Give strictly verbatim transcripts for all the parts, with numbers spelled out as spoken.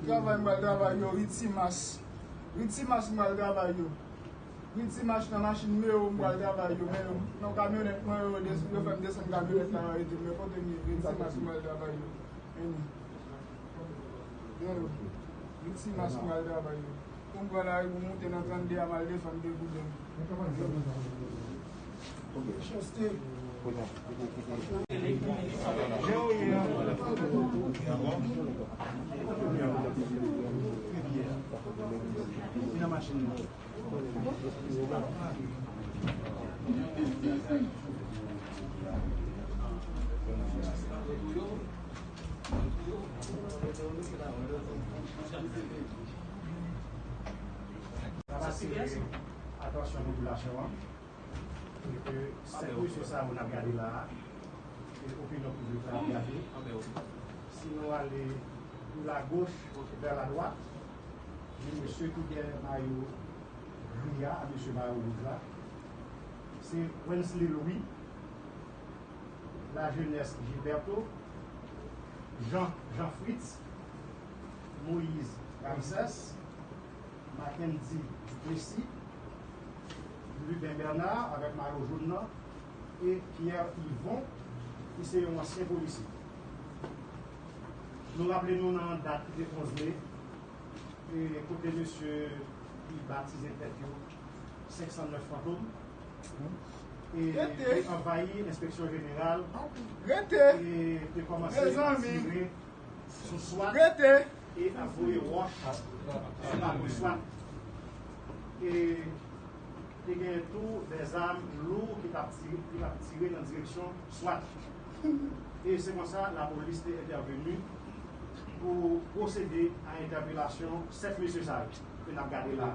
Travay m pral travay yo, Ritzy Mas. Ritzy Mas m pral travay yo. Ritzy Mas nan machin Meo m pral travay yo, men nan kamyonèt mwen yo, yo fè m desann kamyonèt la, yo rete m, men kote m ye, Ritzy Mas m pral travay yo. Vini. Gen yo. Ritzy Mas m pral travay yo. Pou m pran lari pou m moute nan trannde a, m al defann de koulè m. Sa atire atansyon popilasyon an, e ke sèt mesye sa yo n ap gade la a, e opinyon piblik la ap gade. Si nou ale de la gauche vers la droite, gen mesye ki gen mayo gri a, mesye mayo wouj la, se Wensley Louis, La Jeunesse Gilberto, Jean, Jean Fritz, Moïse Ramsès, Mackendy Duplessis, Lubin Bernard avèk mayo jòn nan, e Pierre Yvon, ki se yon ansyen polisye. Nou raple nou nan dat ki te onz me, e kote mesye ki batize tèt yo senk san nèf Fantom, e te anvayi enspeksyon jeneral e te kòmanse ap tire sou SWAT e ap voye wòch sou patwouy SWAT. E te gen tou dèzam lou ki t ap tire, ki t ap tire nan direksyon SWAT. E se konsa lapolis te entèveni pou pwosede a entèpelasyon sèt mesye sa yo ke n ap gade la.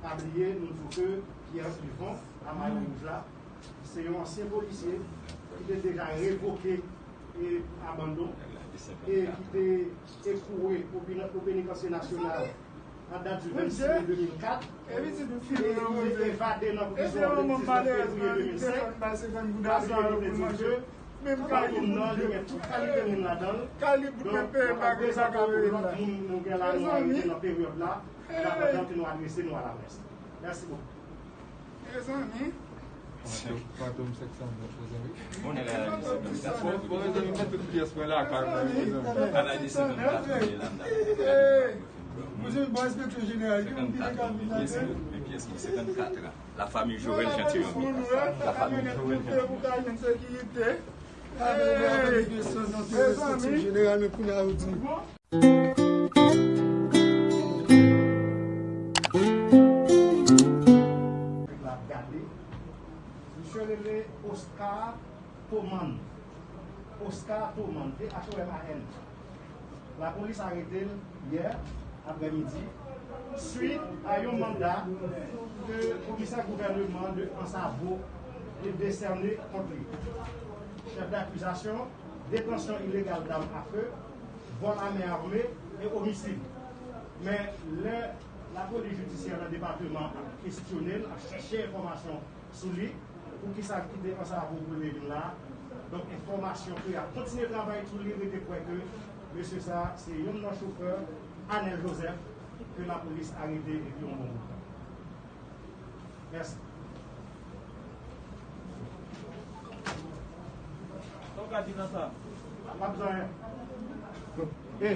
Pa bliye, nou di w ke Pierre Yvon, a mayo wouj la, se yon ansyen polisye ki te deja revoke e pou abandon e ki te ekouwe o peni-, o penitansye nasyonal an dat di vennsis me de mil kat e ki te evade nan prizon le diznèf fevriye de mil senk. Pa bliye nou te di w ke nan fantom nan, li gen tout kalite moun ladan l. Donk, yo ka prezante w lòt moun nou gen la, nou arete nan peryòd la, pandan ke nou adrese nou a laprès. Mèsi bokou. Mezanmi. Fantom, Fantom senk san nèf, mezanmi. Bon, nèg la la, mezanmi. Bon, mezanmi, mwen tout pyès mwen lakay mwen, mezanmi. Ala de senk san nèf, la, la, la. Hey! Mezanmi, bon, enspektè jeneral, ki moun ki te ka vin ladan l? Men pyès mwen, senkannkat la. La famille Joël Gentilhomme. La famille Joël Gentilhomme. Pou ka jwenn sekirite. Hey! Mezanmi. Enspektè jeneral, men kounye a ou di. Nèg la ap gade. Misye rele Oscar Thoman. Oscar Thoman, T H O M A N. Lapolis arete l yè aprèmidi, swit a yon manda ke komisè gouvèneman de Ansavo te desène kont li. Chèf dakizasyon, detansyon ilegal dam a fe, vòl a men ame e omisid. Men lè lapolis jidisyè nan depatman ap kesyone l, ap chèche enfòmasyon sou li, poukisa l kite Ansavo pou l vin la. Donk, enfòmasyon ke y ap kontinye travay sou li, rete kwè ke mesye sa a se youn nan chofè Anel Joseph ke lapolis arete depi yon bon bout tan. Mèsi. Sa w ka di nan sa? Pa bezwen. E.